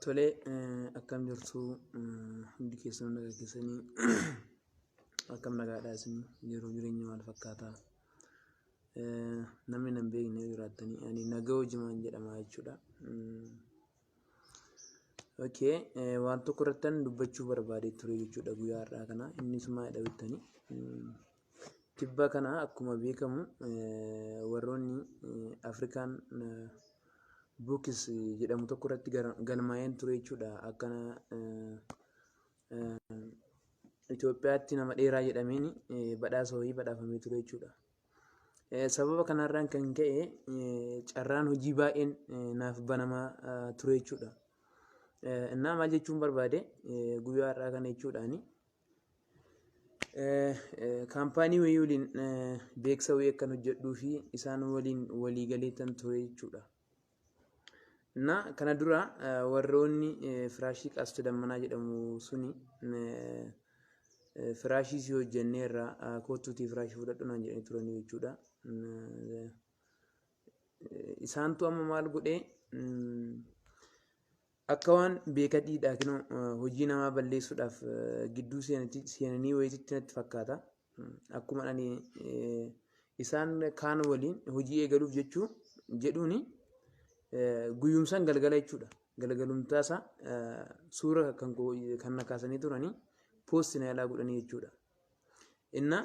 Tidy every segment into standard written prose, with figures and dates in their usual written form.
Tolee, akkam jirtu hundi keessanuu nagaa keessanii? Akkam nagaadhaa isin? Yeroo jireenya maal fakkaataa? Namni nan beekne yoo jiraattanii, ani Nagawoo Jimaan jedhama jechuudha. Okay, waan tokko irrattan dubbachuu barbaadee ture jechuudha guyyaa har'aa kana. Innis maalidha jettanii? Tibba kana akkuma beekamu warroonni Afrikaan Books jedhamu tokko irratti galmaa'een ture jechuudha. Akkana Itoophiyaatti nama dheeraa jedhameen badhaasa wayii badhaafamee ture jechuudha. Sababa kanarraan kan ka'e carraan hojii baay'een naaf banamaa ture jechuudha. Innaa maal jechuun barbaade guyyaa har'aa kana jechuudhaani? Kaampaanii wayii waliin beeksisa wayii akkan hojjedhuu fi isaan waliin walii galeetan ture jechuudha. Na kana dura warroonni firaashii Qaasta Dammanaa jedhamu suni firaashii si hojjenneerra, koottuutii firaashii fudhadhu naan jedhanii turanii jechuudha. Isaantu amma maal godhee, akka waan beekadhiidha kinoo hojii namaa balleessuudhaaf gidduu seenanii wayititti natti fakkaata. Akkuma ani isaan kaan waliin hojii eegaluuf jechuu jedhuuni guyyumsaan galgala jechuudha. Galgalumtaasaa suura kan kan na kaasanii turanii poosti na yaalaa godhanii jechuudha. Inna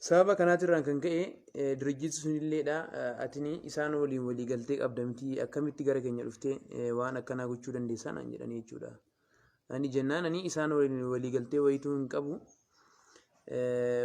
sababa kanaatirraan kan ka'e dirijjiti sunilleedha, atini isaan waliin walii galtee qabda miti, akkamitti gara keenya dhuftee waan akkanaa gochuu dandeessaa naan jedhanii jechuudha. Ani jennaan, ani isaan waliin walii galtee wayituu hin qabu.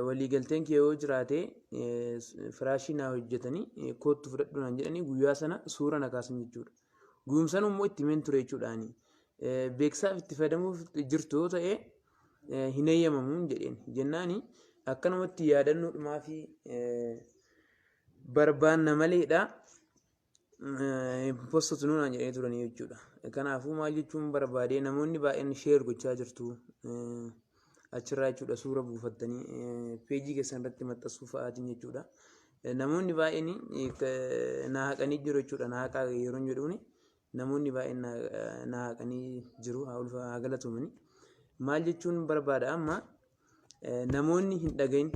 Walii galteen kee yoo jiraate, firaashii naa hojjetanii koottu fudhadhu naan jedhanii guyyaa sana suura na kaasan jechuudha. Guyyumsan immoo itti himeen ture jechuudha ani. Beeksisaaf itti fayyadamuuf jirtu yoo ta'e hin eeyyamamuun jedheen. Jennaani akkanumatti yaadannoodhumaa fi barbaanna maleedha. Postatu naan jedhanii turanii jechuudha. Kanaafuu maal jechuun barbaade, namoonni baay'een share gochaa jirtu. Achirraa jechuudha suura buufattanii peejii keessan irratti maxxansuu fa'aatiin jechuudha. Namoonni baay'een na haqanii jiru jechuudha. Na haqaa yeroo jedhuuni namoonni baay'een na haqanii jiru, haa galatoomani. Maal jechuun barbaada, amma namoonni hin dhagahin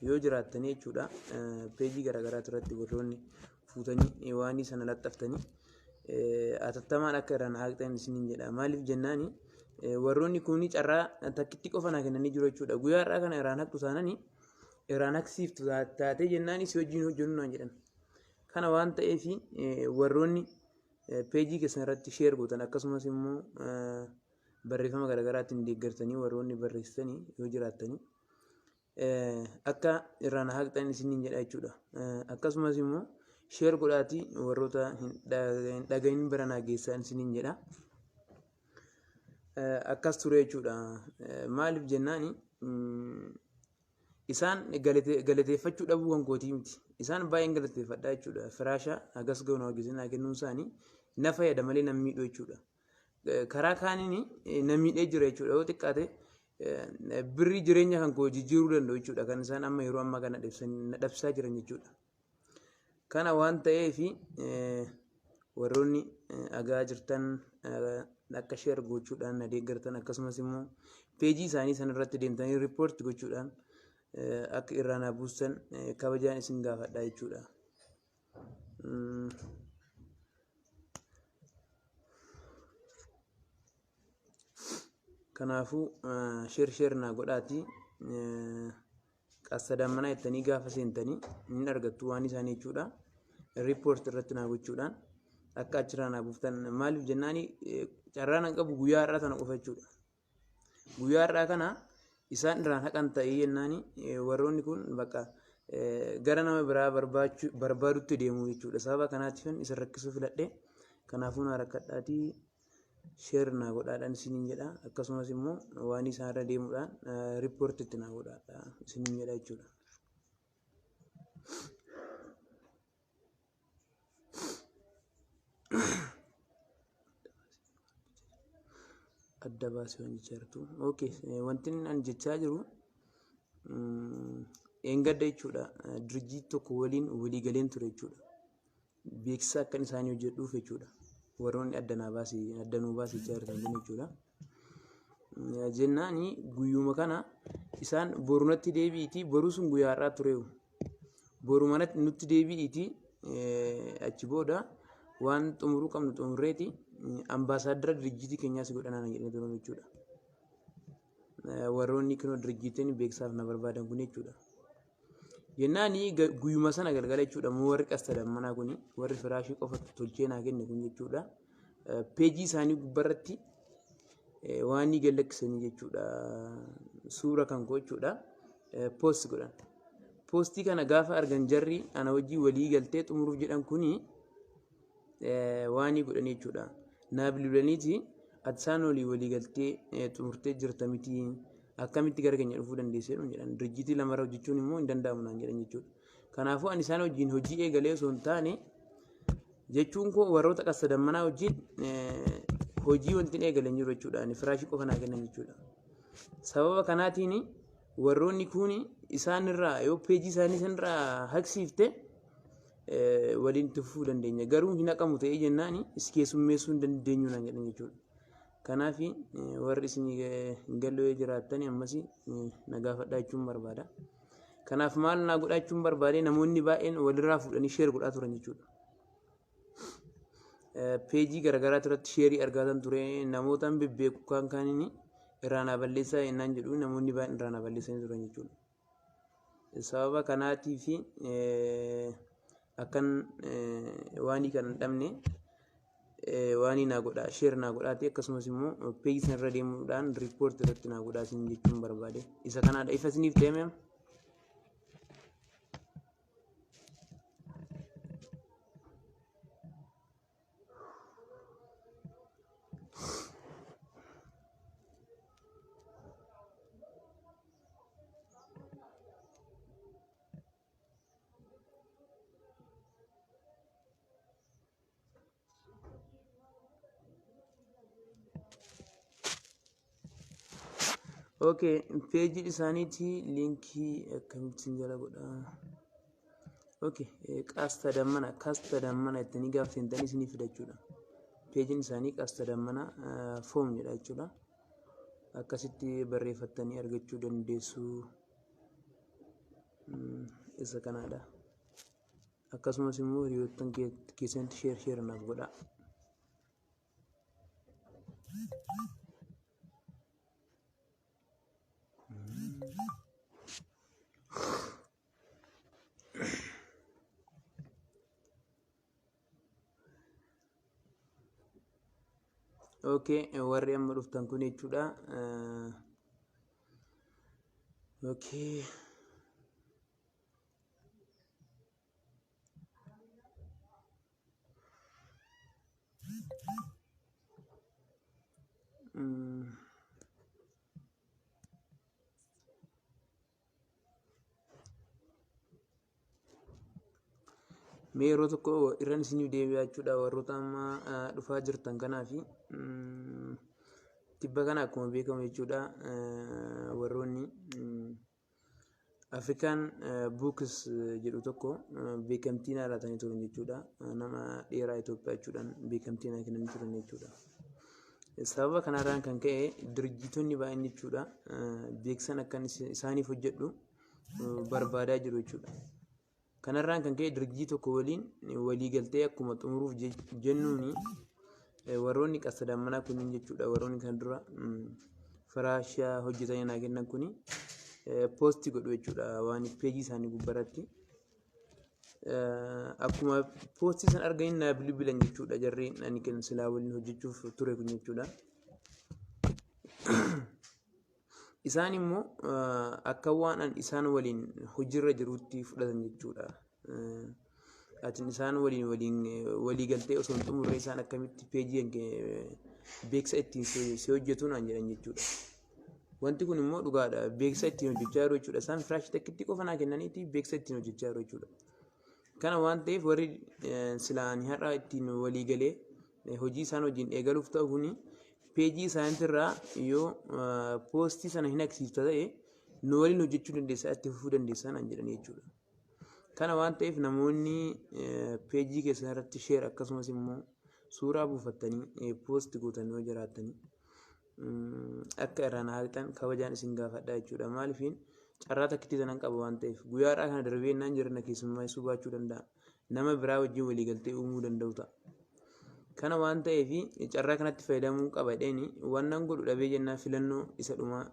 yoo jiraattanii jechuudha, peejii garaagaraa irratti warroonni fuutanii waan sana laxxaftanii atattamaan akka irraa na haqxan isiniin jedha. Maaliif jennaani, warroonni kun carraa takkitti qofa naa kennanii jiru jechuudha. Guyyaa har'aa kana irraan haqxu taananii, irraan haqsiiftu taatee jennaan, si wajjin hojjennu naan jedhan. Kana waan ta'eef warroonni peejii keessan irratti share gootan, akkasumas immoo barreeffama garaagaraatiin deeggartanii warroonni barreessitanii yoo jiraattanii, akka irraa na haqxan isiniin jedha jechuudha. Akkasumas immoo share godhaatii warroota hin dhagahin bira naa geessaa isiniin jedha. Akkas ture jechuudha. Maaliif jennaani, isaan galateeffachuu dhabuu kan kootii miti. Isaan baay'een galateeffadha jechuudha. Firaasha hagas ga'u na hojjetanii naa kennuun isaanii na fayyada malee nan miidhu jechuudha. Karaa kaaniin na miidhee jira jechuudha. Yoo xiqqaate birrii jireenya kan koo jijjiiruu danda'u jechuudha. Kan isaan amma yeroo ammaa kana na dhabsaa jiran jechuudha. Kana waan ta'eef warroonni dhagaa jirtan akka share gochuudhaan na deeggartan, akkasumas immoo peejii isaanii sana irratti deemtanii report gochuudhaan akka irraa naa buustan kabajaan isin gaafadha jechuudha. Kanaafuu share share naa godhaatii, Qassa Dammanaa jettanii gaafa seentanii hin argattu waan isaanii jechuudha. Report irratti naa gochuudhaan akka achirraa naa buuftan. Maaliif jennaani, carraa nan qabu guyyaa har'aa tana qofa jechuudha. Guyyaa har'aa kana isaan irraan haqan ta'ee jennaani, warroonni kun bakka gara nama biraa barbaadutti deemu jechuudha. Sababa kanaatiif isin rakkisuu filadhe. Kanaafuu naa rakkadhaatii share naa godhaadhaan isiniin jedha. Akkasumas immoo waan isaan irra deemuudhaan report itti naa godhaadha isiniin jedha jechuudha. Adda baasee waan jechaa jirtu. Okay, wanti ani jechaa jiru eengadda jechuudha. Dirjii tokko waliin walii galeen ture jechuudha. Beeksisa akkan isaanii hojjedhuuf jechuudha. Warroonni adda naa baasi adda nuu baasi jechaa jirtan kun jechuudha. Jennaani guyyuma kana isaan boru natti deebi'iitii boruu sun guyyaa har'aa tureewu. Boru manatti nutti deebi'iitii achi booda waan xumuruu qabnu xumurreeti ambaasaaddara dirjiitii keenyaa si godhanaa jedhanii turan jechuudha. Warroonni kunoo dirjiitiin beeksisaaf na barbaadan kun jechuudha. Jennaani guyyuma sana galgala jechuudha immoo warri qasta dammanaa kuni warri firaashii qofa tolchee naa kenne kun jechuudha. Peejii isaanii gubbarratti waan ni gad lakkisanii jechuudha. Suura kan koo jechuudha. Poost godhan. Poostii kana gaafa argan jarri ana wajjin walii galtee xumuruuf jedhan kuni waan ni godhan jechuudha. Naa bilbilaniiti ati isaan olii walii galtee xumurtee jirta miti akkamitti gara keenya dhufuu dandeessee nuun jedhan. Dirjitii lamarra hojjechuun immoo hin danda'amu naan jedhan jechuudha. Kanaafuu ani isaan wajjin hojii eegalee osoo hin taane jechuun koo warroota qasta dammanaa wajjin hojii wanti hin eegale hin jiru jechuudha. Ani firaashii qofa naa kennan jechuudha. Sababa kanaatiin warroonni kun isaan irraa yoo peejii isaanii sanirraa haqsiifte waliin itti fufuu dandeenya. Garuu hin haqamu ta'ee jennaan si keessummeessuu hin dandeenyu naan jedhan jechuudha. Kanaaf warri isin hin galle yoo jiraattan ammas na gaafadhaa jechuun barbaada. Kanaaf maal naa godhaa jechuun barbaade namoonni baay'een walirraa fuudhanii sheer godhaa turan jechuudha. Peejii garaagaraa irratti sheerii argaatan ture namoota hin bebbeeku kaan kaaniin irraa naa balleessaa jennaan jedhu namoonni baay'een irraa naa balleessanii turan jechuudha. Sababa kanaatii fi akkan waanii kan hin dhabne waanii naa godhaa sheer naa godhaati akkasumas immoo peejii sanarra deemuudhaan riippoorti irratti naa godhaa isin jechuun barbaade isa kanaadha ifa isiniif ta'e meem. Okay, peejii isaaniitii liinkii akkamittiin jala godhaa? Okay, qaasta dammana, kaasta dammana jettanii gaafa seentanii isinii fida jechuudha. Peejiin isaanii qaasta dammana foom jedha jechuudha. Akkasitti barreeffattanii argachuu dandeessu. Isa kanaadha. Akkasumas immoo hiriyoottan keessanitti sheer sheer naaf godhaa. Okay, warri amma dhuftan kun jechuudha. Okay. Mee yeroo tokko irran isiniif deebi'a jechuudha warroota amma dhufaa jirtan kanaafi tibba kana akkuma beekamu jechuudha warroonni Afrikaan Books jedhu tokko beekamtii naa laatanii turan jechuudha. Nama dheeraa Itoophiyaa jechuudhaan beekamtii naa kennanii turan jechuudha. Sababa kanarraan kan ka'e dirjitoonni baay'een jechuudha beeksisan akkan isaaniif hojjedhu barbaadaa jiru jechuudha. Kanarraan kan ka'e dirjii tokko waliin walii galtee akkuma xumuruuf jennuuni warroonni qasta daammanaa kunniin jechuudha warroonni kan dura firaasha hojjetanii naa kennan kuni poosti godhu jechuudha waan peejii isaanii gubbaratti. Akkuma poostii san arganiin naa bilbilan jechuudha jarri ani kan silaa waliin hojjechuuf ture kun jechuudha. Isaan immoo akka waan an isaan waliin hojiirra jiruutti fudhatan jechuudha. Atin isaan waliin waliin walii galtee osoo hin xumurre isaan akkamitti peejii beeksisa ittiin si hojjetu naan jedhan jechuudha. Wanti kun immoo dhugaadha. Beeksisa ittiin hojjechaa jiru jechuudha. Isaan firaashii takkitti qofa naa kennaniiti beeksisa ittiin hojjechaa jiru jechuudha. Kana waan ta'eef warri silaa ani har'a ittiin walii galee hojii isaan wajjin eegaluuf ta'u kuni peejii isaaniitirraa yoo poostii sana hin agarsiifta ta'e nu waliin hojjechuu dandeessaa itti fufuu dandeessaa naan jedhanii jechuudha. Kana waan ta'eef namoonni peejii keessan irratti sheer akkasumas immoo Suuraa buufattanii post gootan yoo jiraattanii akka irraa na haqxan kabajaan isin gaafadha jechuudha. Maaliifiin carraa takkittii sanan qaba waan ta'eef guyyaa har'aa kana darbee naan jirna keessummeessuu baachuu danda'a. Nama biraa wajjin waliigaltee uumuu danda'u ta'a. Kana waan ta'eef carraa kanatti fayyadamuu qaba jedheeni waan nan godhu dhabee jennaan filannoo isa dhumaa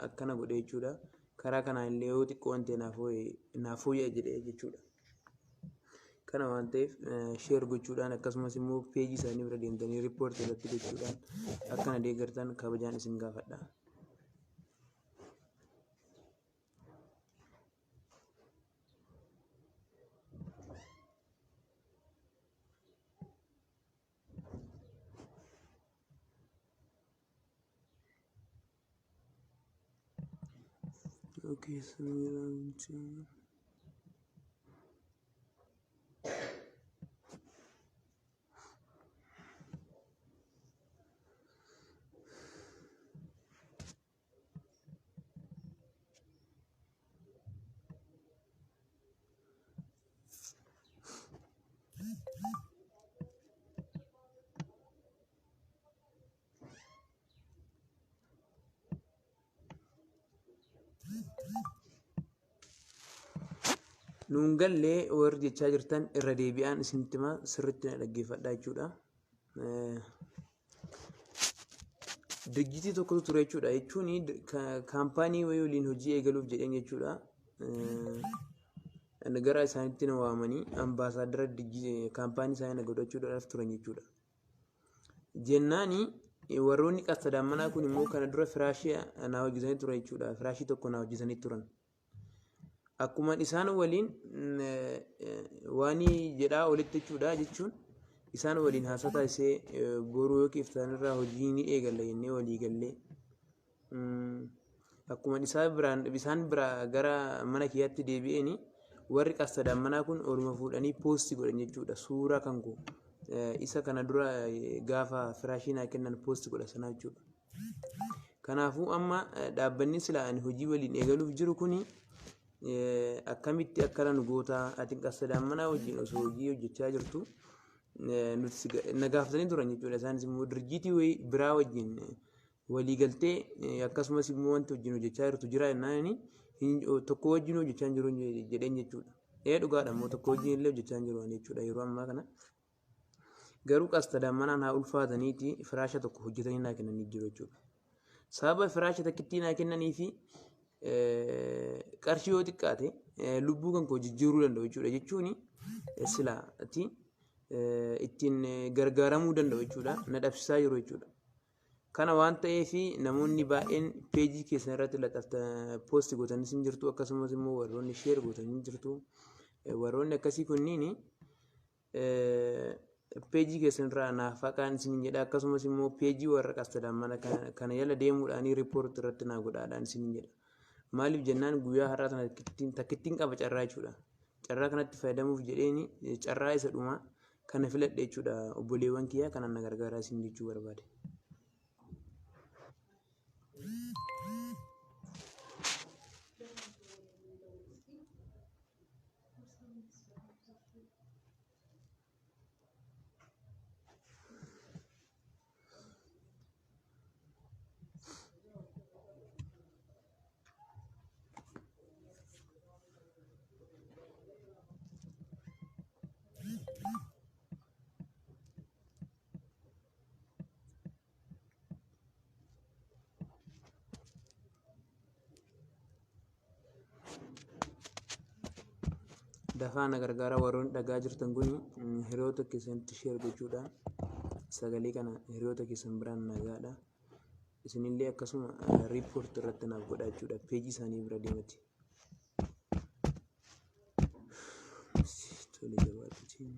akkana godhe jechuudha. Karaa kanaan illee yoo xiqqoo wanti naaf fooyya'e jedhee jechuudha. Kana waan ta'eef share gochuudhaan akkasumas immoo peejii isaanii bira deemtanii riippoortii irratti gochuudhaan akkana deeggartan kabajaan isin gaafadha. Okay, Samira. Nuun gallee warri jechaa jirtan irra deebi'aan isinitti himaa sirriitti na dhaggeeffadhaa jechuudha. Dirjitii tokkotu ture jechuudha. Jechuun kaampaanii wayii waliin hojii eegaluuf jedheen jechuudha. Gara isaanitti na waamanii ambaasaaddara kaampaanii isaanii na godhachuudhaaf turan jechuudha. Jennaani warroonni qasta daammanaa kun immoo kana dura firaashii na hojjetanii turan jechuudha. Firaashii tokko na hojjetanii turan. Akkuma isaan waliin waan jedhaa olitti jechuudha jechuun isaan waliin haasaa taasisee boruu yookiin iftaan irraa hojii ni eegalla jennee walii gallee akkuma isaan biraa gara mana kiyyaatti deebi'een warri qasta daammanaa kun oluma fuudhanii poostii godhan jechuudha. Suuraa kan koo isa kana dura gaafa firaashii naa kennan poostii godha sanaa jechuudha. Kanaafuu amma dhaabbanni silaa ani hojii waliin eegaluuf jiru kuni akkamitti akkana nu gootaa ati qasta daammanaa wajjin osoo hojii hojjechaa jirtu nuti na gaafatanii turan jechuudha. Isaanis immoo dirjiitii wayii biraa wajjin waliigaltee akkasumas immoo wanti wajjin hojjechaa jirtu jira jennaan tokko wajjin hojjechaa hin jiru jedheen jechuudha. Ee dhugaadha immoo tokko wajjin illee hojjechaa hin jiru jechuudha yeroo ammaa kana. Garuu qasta daammanaan haa ulfaataniiti firaasha tokko hojjetanii naa kennanii jiru jechuudha. Sababa firaasha takkittii naa kennanii fi qarshii yoo xiqqaate lubbuu kan koo jijjiiruu danda'u jechuudha jechuun silaati ittiin gargaaramuu danda'u jechuudha na dhabsiisaa jiru jechuudha. Kana waan ta'eef namoonni baay'een peejii keessan irratti poosti gootanis hin jirtu akkasumas immoo warroonni share gootan hin jirtu warroonni akkasii kunniin peejii keessan irraa naaf haqaan isin jedha akkasumas immoo peejii warra qasta daammana kana jala deemuudhaan riippoortii irratti naa godhaadhaan isin jedha. Maaliif jennaan guyyaa har'aa tana takkittiin qaba carraa jechuudha. Carraa kanatti fayyadamuuf jedheen carraa isa dhumaa kana filadhe jechuudha obboleewwan kiyyaa kanaan na gargaaraa isin jechuu barbaade. Dafaa na gargaara warroonni dhagaa jirtan kun hiriyoota keessanitti share gochuudhaan sagalee kana hiriyoota keessan biraan nagaadha. Isinillee akkasuma riippoortii irratti naaf godhaa jechuudha peejii isaanii bira deemati. Tole jabaadhuuti.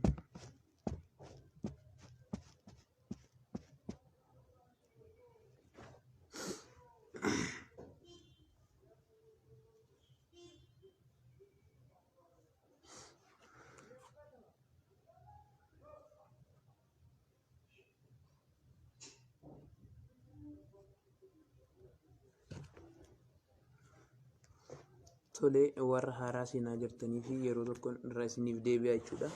Tole warra haaraa seenaa jirtanii fi yeroo tokko irra isiniif deebi'a jechuudha.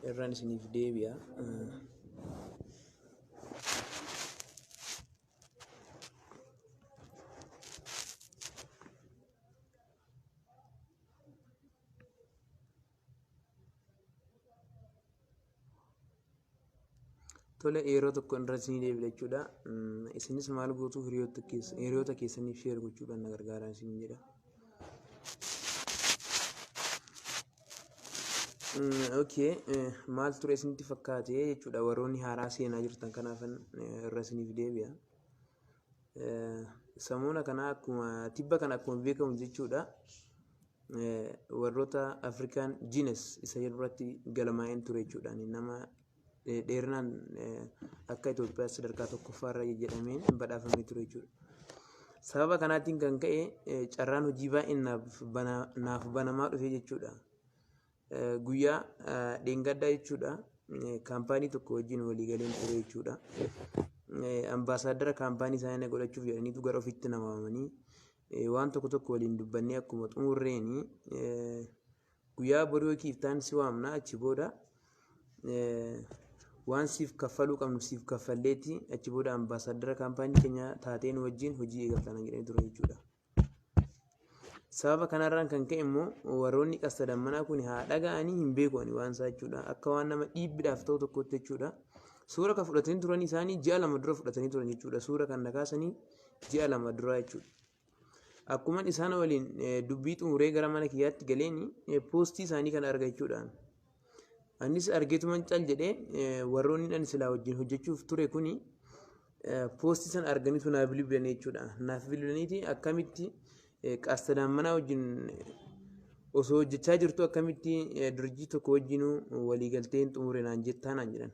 Irraan isiniif deebi'a. Tole, yeroo tokko irra isinii deebi'a jechuudha. Isinis maal gootu? Hiriyoota keessaniif share gochuudhaan na gargaaraa isin jedha. Okay, maal ture isinitti fakkaate jechuudha? Warroonni haaraa seenaa jirtan, kanaafan irra isiniif deebi'a. Samuuna kana akkuma tibba kana akkuma beekamu jechuudha. Warroota Afrikaan Guinness isa jedhu irratti galmaa'een ture jechuudha. Nama dheerinaan akka Itoophiyaa sadarkaa tokkoffaarra jedhameen badhaafamee ture jechuudha. Sababa kanaatiin kan ka'e carraan hojii baay'een naaf banamaa dhufe jechuudha. Guyyaa dheengaddaa jechuudha, kaampaanii tokko wajjin walii galeen ture jechuudha. Ambaasaaddara kaampaanii isaanii godhachuuf jedhaniitu gara ofiitti nama waamanii waan tokko tokko waliin dubbannee akkuma xumurreeni, guyyaa borii yookiin iftaan si waamna, achi booda waan siif kaffaluu qabnu siif kaffalleeti, achi booda ambaasaaddara kaampaanii keenya taateen wajjin hojii eegaltan jedhanii ture jechuudha. Sababa kanarraan kan ka'e immoo warroonni qasta dammanaa kun haa dhaga'anii hin beeku ani waan isaa jechuudha. Akka waan nama dhiibbiidhaaf ta'u tokkotti jechuudha. Suura kan fudhatanii turan isaanii ji'a 2 dura fudhatanii turan jechuudha. Suura kan na kaasanii ji'a 2 dura jechuudha. Akkuma isaan waliin dubbii xumuree gara mana kiyyaatti galeeni poostii isaanii kana arga jechuudha. Anis argeetuman cal jedhee, warroonni ani silaa wajjin hojjechuuf ture kuni poostii sana arganiitu naaf bilbilan jechuudha. Naaf bilbilaniiti, akkamitti qasta daammanaa wajjin osoo hojjechaa jirtu akkamitti dirjii tokko wajjinuu waliigalteen xumure naan jettaa naan jedhan.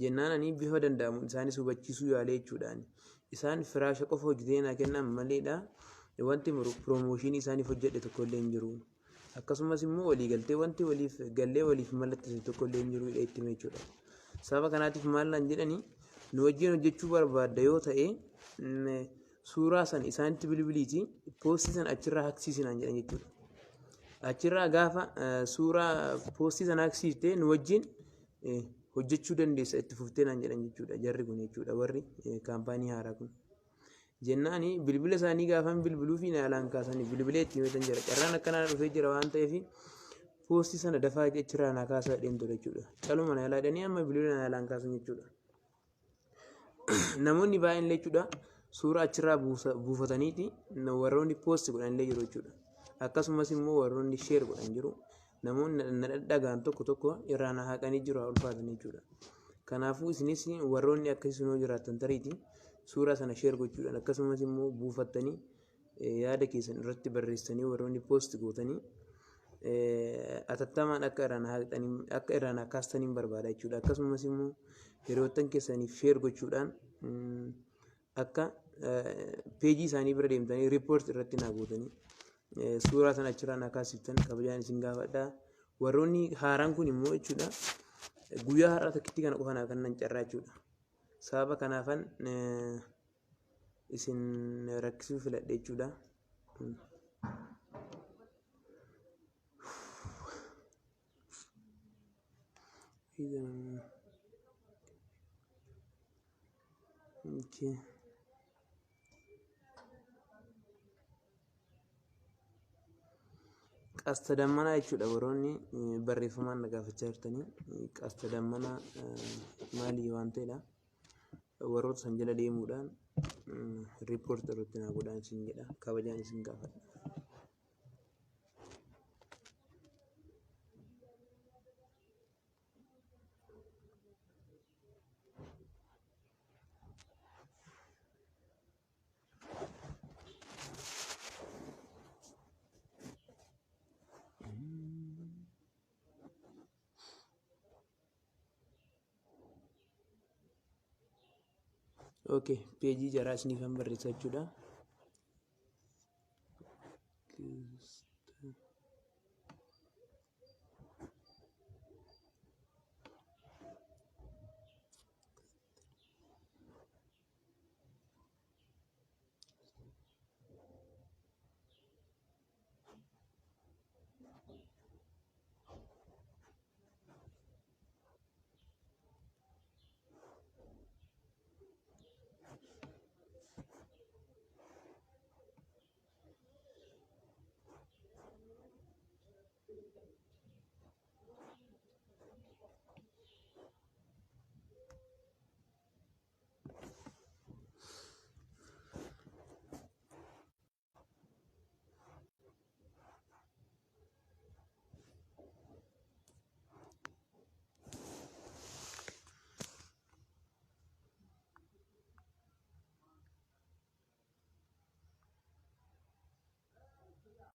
Jennaan ani bifa danda'amuun isaanis hubachiisuu yaalee jechuudhaan. Isaan firaasha qofa hojjetee naa kennan maleedha. Wanti promotion isaaniif hojjedhe tokko illee hin jiru. Akkasumas immoo waliigaltee wanti waliif gallee waliif mallattise tokko illee hin jiru jedhee itti hime jechuudha. Sababa kanaatiif maal naan jedhani? Nu wajjin hojjechuu barbaadda yoo ta'e, suuraa san isaanitti bilbiliiti poostii san achirraa haqsiisi naan jedhan jechuudha. Achirraa gaafa suuraa poostii sana haqsiifte nu wajjin hojjechuu dandeessa itti fuftee naan jedhan jechuudha jarri kun jechuudha, warri kaampaanii haaraa kun. Jennaani bilbila isaanii gaafan bilbiluu fi naalaan kaasanii bilbilee itti himetan jira. Carraan akkanaa dhufee jira waan ta'eef poostii sana dafaa achirraa naa kaasaa jedheen ture jechuudha. Caluma naalaa jedhanii amma bilbila naalaan kaasan jechuudha. Namoonni baay'een illee jechuudha, suuraa achirraa buufataniiti warroonni post godhan illee jiru jechuudha. Akkasumas immoo warroonni share godhan jiru. Namoonni na dhadhagaan tokko tokko irraa na haqanii jiru, haa ulfaatan jechuudha. Kanaafuu isinis warroonni akkasii sunoo jiraattan, tariiti suuraa sana share gochuudhaan akkasumas immoo buufattanii yaada keessan irratti barreessanii warroonni post gootanii atattamaan akka irraa na haqxanii akka irraa na kaastaniin barbaada jechuudha. Akkasumas immoo hiriyoottan keessaniif share gochuudhaan akka peejii isaanii bira deemtanii report irratti naa gootanii suuraa sana achirraa naa kaasiftan kabajaan isin gaafadha. Warroonni haaraan kun immoo jechuudha, guyyaa har'aa takkitti kana qofa naa kennan carraa jechuudha. Sababa kanaafan isin rakkisuu filadhe jechuudha. Okay. Qasta dammanaa jechuudha, warroonni barreeffamaan na gaafachaa jirtanii, qasta dammanaa maali waan ta'edha. Warroota san jala deemuudhaan report irratti naa godhaan isin jedha, kabajaan isin gaafadha. Okay, peejii jaraa isiniifan barreessa jechuudha.